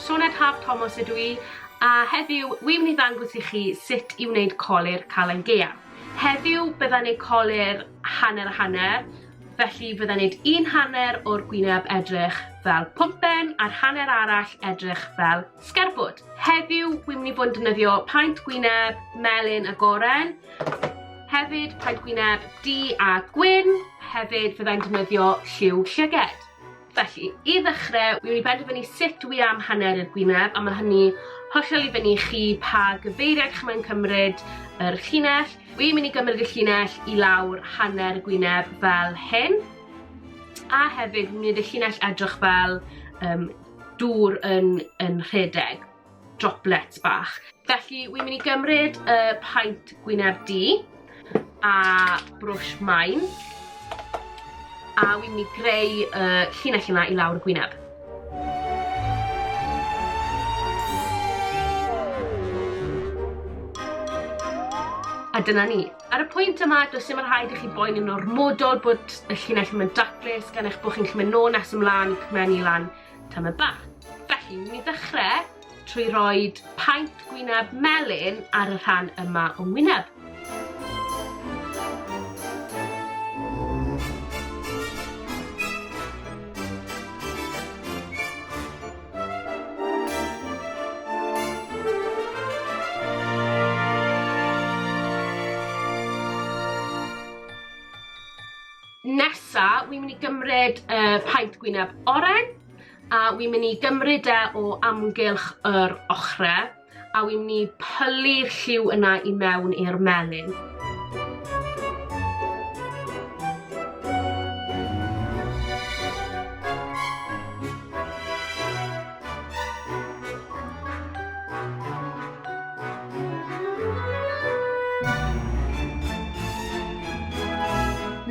Sioned Haf Tomos ydw i, a heddiw wi'n mynd i ddangos i chi sut i wneud colur Calan Gaeaf. Heddiw bydda'n neud colur hanner a hanner, felly fydda'n neud un hanner o'r gwyneb edrych fel pwmpen a'r hanner arall edrych fel sgerbwd. Heddiw wi'n mynd i fod yn defnyddio paent gwyneb melyn ag oren, hefyd paent gwyneb du a gwyn, hefyd fyddai'n defnyddio lliw llyged. Felly, i ddechrau, wi wedi penderfynu sut dwi am hanner i'r gwyneb, a mae hynny hollol i fyny i chi pa gyfeiriad chi moyn cymryd yr llinell. Wi'n mynd i gymryd y llinell i lawr hanner y gwyneb fel hyn. A hefyd, wi'n mynd y llinell edrych fel um, dŵr yn, yn rhedeg, droplets bach. Felly, wi'n mynd i gymryd y paent gwyneb du a brwsh main a wi'n mynd i greu y llinell yna i lawr y gwyneb. A dyna ni. Ar y pwynt yma, does dim rhaid i chi boeni'n ormodol bod y llinell ddim yn daclus gan eich bod chi'n gallu mynd nôl nes ymlaen i cymenu lan tamed bach. Felly, ni'n mynd i ddechrau trwy roed paent gwyneb melyn ar y rhan yma o'n wyneb. Nesa, wi'n mynd i gymryd y paent gwyneb oren a wi'n mynd i gymryd e o amgylch yr ochre a wi'n mynd i pylu'r lliw yna i mewn i'r melyn.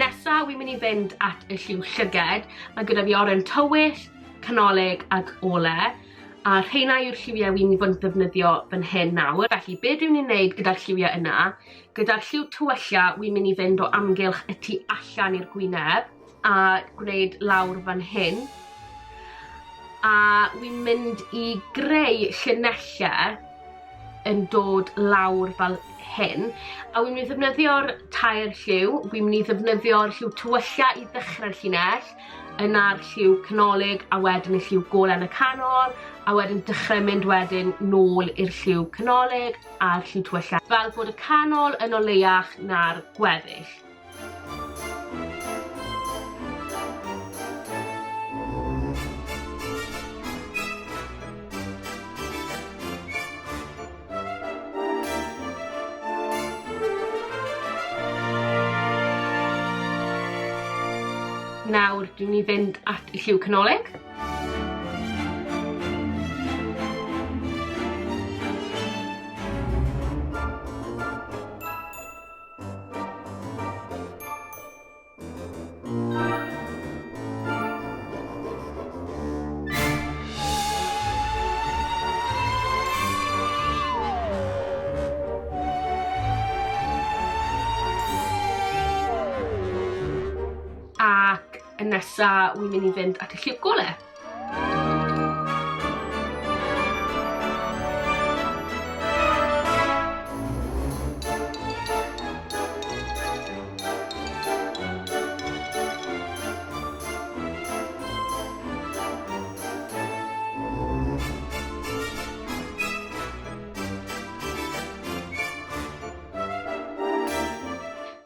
Nesa, wi'n mynd i fynd at y lliw llyged. Mae gyda fi oren tywyll, canolig ag ole. A rheina yw'r lliwiau wi'n mynd i fod yn ddefnyddio fan hyn nawr. Felly, be dwi'n mynd i wneud gyda'r lliwiau yna, gyda'r lliw tywylla, wi'n mynd i fynd o amgylch y tu allan i'r gwyneb a gwneud lawr fan hyn. A wi'n mynd i greu llinellau yn dod lawr fel hyn a wi'n mynd i ddefnyddio'r tair lliw, wi'n mynd i ddefnyddio'r lliw tywylla i ddechrau'r llinell, yna'r lliw canolig a wedyn y lliw golau yn y canol a wedyn dechrau mynd wedyn nôl i'r lliw canolig a'r lliw tywylla fel bod y canol yn oleuach na'r gweddill. Nawr dwi'n mynd i fynd at y lliw canolig. Ac yn nesa, wi'n mynd i fynd at y lliw gole.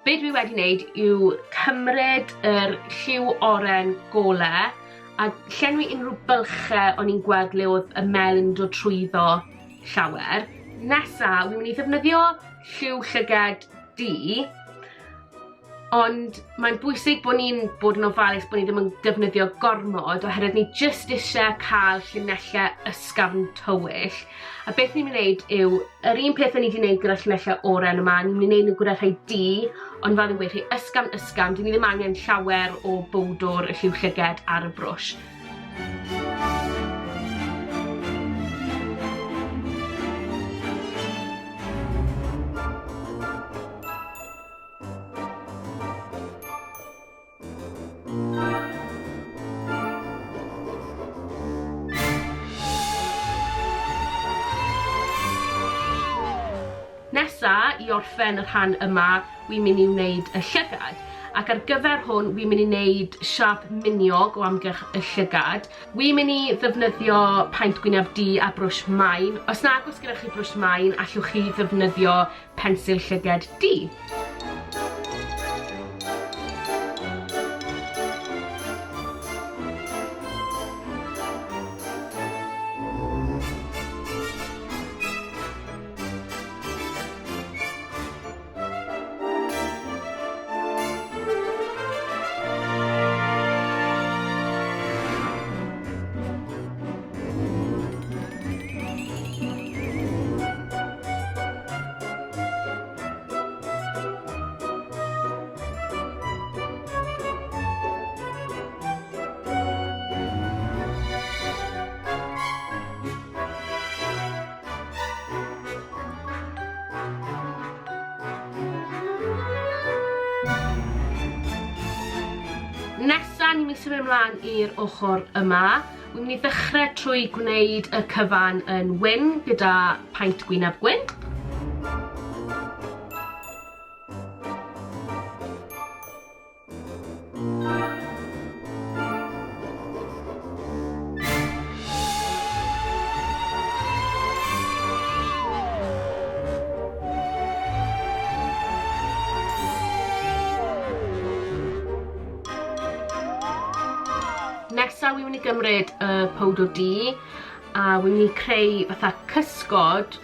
Be dwi wedi wneud yw cymryd yr lliw oren gole a llenwi unrhyw bylche o'n i'n gweld le oedd y melyn yn dod trwyddo llawer. Nesa, wi'n mynd i ddefnyddio lliw llyged du, ond mae'n bwysig bod ni'n bod yn ofalus bod ni ddim yn defnyddio gormod oherwydd ni jyst eisiau cael llinellau ysgafn tywyll. A beth ni'n mynd i wneud yw, yr un peth o'n i wedi wneud gyda llinellau oren yma, ni'n mynd i wneud nhw gyda rhai du, ond fel fi'n gweud, rhai ysgafn ysgafn, dyn ni ddim angen llawer o bowdwr y lliw llyged ar y brwsh. Nesa, i orffen y rhan yma, wi'n mynd i wneud y llygad. Ac ar gyfer hwn, wi'n mynd i wneud siâp miniog o amgylch y llygad. Wi'n mynd i ddefnyddio paent gwyneb du a brwsh main. Os nag oes gyda chi brwsh main, allwch chi ddefnyddio pensil llyged du. Nesa, ni'n mynd i symud ymlaen i'r ochr yma. Wi'n mynd i ddechrau trwy gwneud y cyfan yn wyn gyda paent gwyneb gwyn. Nesa wi'n mynd i gymryd y powdr du a wi'n mynd i creu fatha cysgod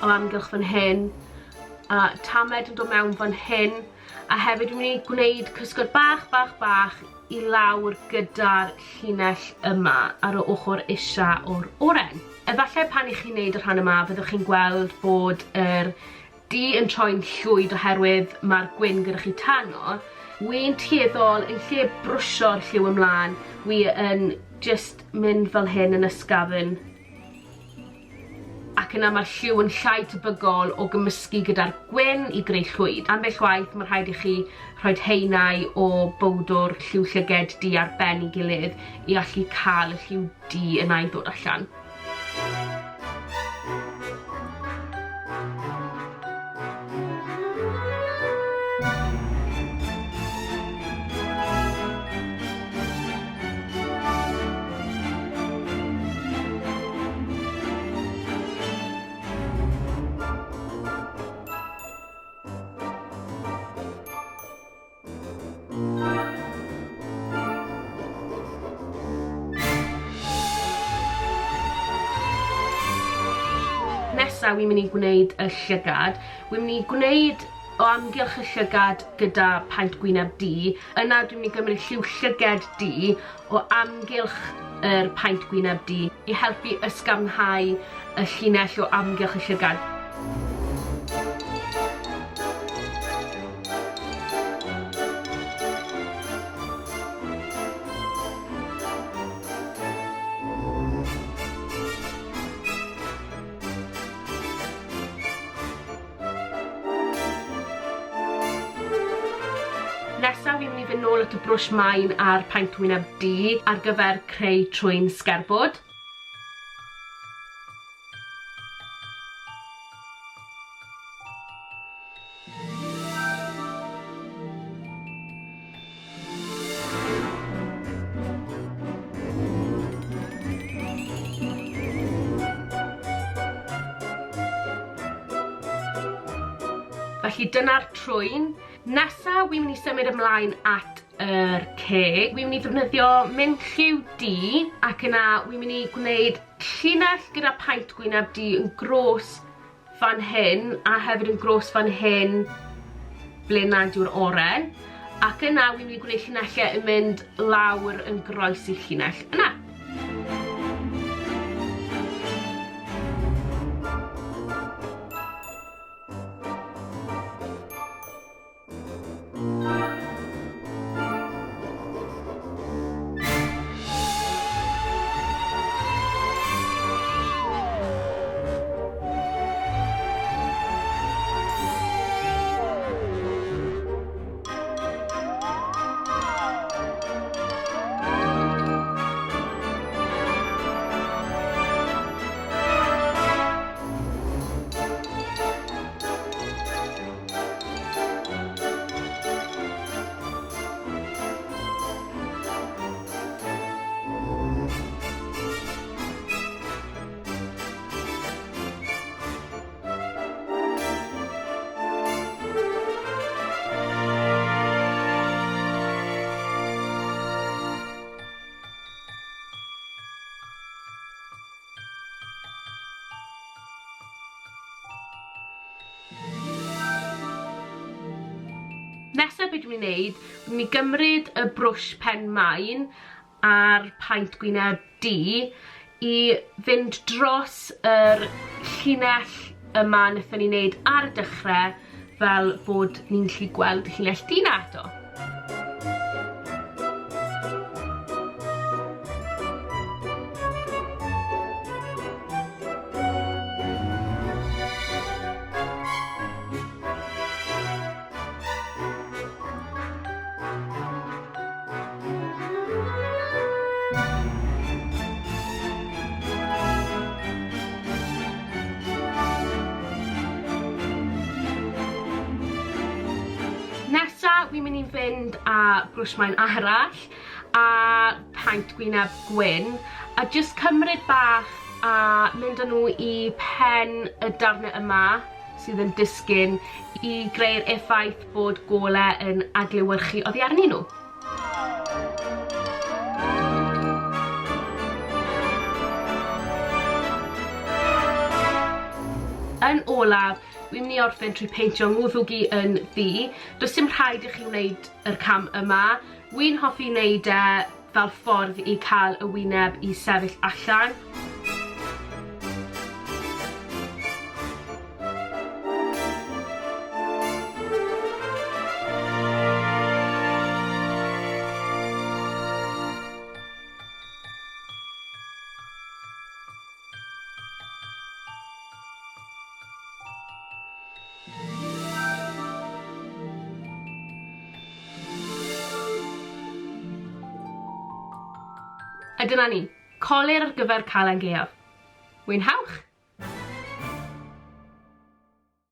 o amgylch fan hyn a tamed yn dod mewn fan hyn a hefyd wi'n mynd i gwneud cysgod bach bach bach i lawr gyda'r llinell yma ar y ochr isa o'r oren. Efallai pan i chi'n neud y rhan yma fyddwch chi'n gweld bod yr du yn troi'n llwyd oherwydd mae'r gwyn gyda chi tano. Wi'n tueddol, yn lle brwsio'r lliw ymlaen, wi yn jyst mynd fel hyn yn ysgafn ac yna mae'r lliw yn llai tebygol o gymysgu gyda'r gwyn i greu llwyd. Ambell waith mae rhaid i chi rhoi haenau o bowdwr lliw llyged du ar ben ei gilydd i allu cael y lliw du yna i ddod allan. Nesa wi'n mynd i gwneud y llygad. Wi'n mynd i gwneud o amgylch y llygad gyda paent gwyneb du. Yna dwi'n mynd i gymryd lliw llyged du o amgylch yr paent gwyneb du i helpu ysgafnhau y llinell o amgylch y llygad. Nesa fi'n mynd i fynd nôl at y brwsh main a'r paent wyneb du ar gyfer creu trwyn sgerbwd. Felly dyna'r trwyn. Nesa, wi'n mynd i symud ymlaen at yr ceg. Wi'n mynd i ddefnyddio mynd lliw du ac yna wi'n mynd i gwneud llinell gyda paent gwyneb du yn gros fan hyn a hefyd yn gros fan hyn ble nad yw'r oren ac yna wi'n mynd i gwneud llinellau yn mynd lawr yn groes i'r llinell yna. Nesa beth dwi'n mynd i wneud, dwi'n mynd i gymryd y brwsh pen maen a'r paent gwyneb du i fynd dros yr llinell yma wnaethon ni wneud ar y dechrau fel bod ni'n gallu gweld y llinell du 'na eto. Nesa, wi'n mynd i fynd â brwsh maen arall a paent gwyneb gwyn a jyst cymryd bach a mynd â nhw i pen y darnau yma sydd yn disgyn i greu'r effaith bod gole yn adlewyrchu oddi arnyn nhw. Yn olaf, wi'n mynd i orffen trwy peintio ngwddwg i yn ddu. Does dim rhaid i chi wneud yr cam yma. Wi'n hoffi wneud e fel ffordd i cael y wyneb i sefyll allan. A dyna ni, colur ar gyfer Calan Gaeaf. Mwynhewch!